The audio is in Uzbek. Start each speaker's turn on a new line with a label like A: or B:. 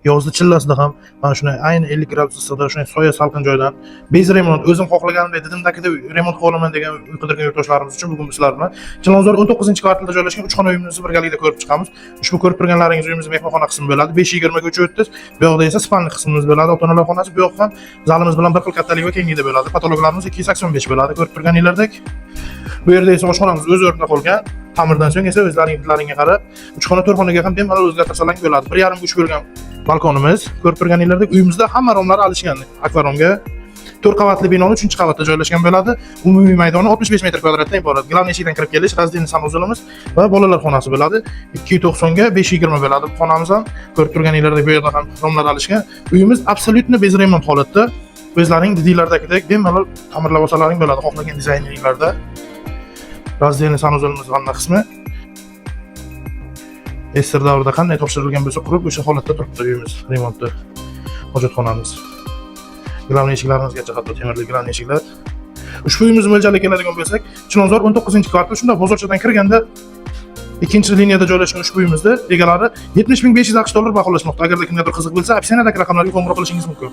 A: Yozni chillasida ham mana shunday ayni 50 gradus issiqda shunday soya salqin joydan без ремонт, o'zim xohlaganimdek, didimdagidek remont qilib olaman degan uy qidirgan yurtdoshlarimiz uchun bugun sizlar bilan Chilonzor 19-kvartalda joylashgan uch xona uyimizni birgalikda ko'rib chiqamiz. Ushbu ko'rib turganlaringiz uyimiz mehmonxona qismi bo'ladi. 5,20 ga 3,30. Bu yoqda esa спальный qismimiz bo'ladi, ota-onalar xonasi. Bu yoq ham zalimiz bilan bir xil kattalik va kenglikda bo'ladi. Потолок larimiz 285 bo'ladi, ko'rib turganinglardek. Bu yerda esa oshxonamiz o'z o'rnida qolgan. Ta'mirdan so'ng esa o'zlaring didlaringga qarab uch xona, to'rt xonaga ham bemalol o'zgartirsalar bo'ladi. 1,5 ga 3 bo'lgan balkonimiz, ko'rib turganinglardek, uyimizda hamma romlari alishgan. Akvaromga to'rt qavatli binoni uchinchi qavatda joylashgan bo'ladi. Umumiy maydoni 65 metr kvadratdan iborat. Главный eshikdan kirib kelish, раздельный санузел imiz va bolalar xonasi bo'ladi. 2,90 ga 5,20 bo'ladi bu xonamiz ham. Ko'rib turganinglardek, bu yerda ham romlar alishgan. Uyimiz абсолютно без ремонт holatda. O'zlaring didinglardagidek bemalol ta'mirlab olsalaring bo'ladi xohlagan dizayninglarda. Раздельный санузел imiz vanna qismi. СССР davrida qanday topshirilgan bo'lsa, qurib, o'sha holatda turibdi uyimiz remontda. Hojatxonamiz. Главный eshiklarimizgacha hatto temirli главный eshiklar. Ushbu uyimiz mo'ljaliga keladigan bo'lsak, Chilonzor 19-kvartal, shunda bozorchadan kirganda ikkinchi liniyada joylashgan ushbu uyimizda egalari 70 500 AQSh dollar baholashmoqda. Agarda kimgadir qiziq bo'lsa, описание dagi raqamlarga qo'ng'iroq qilishingiz mumkin.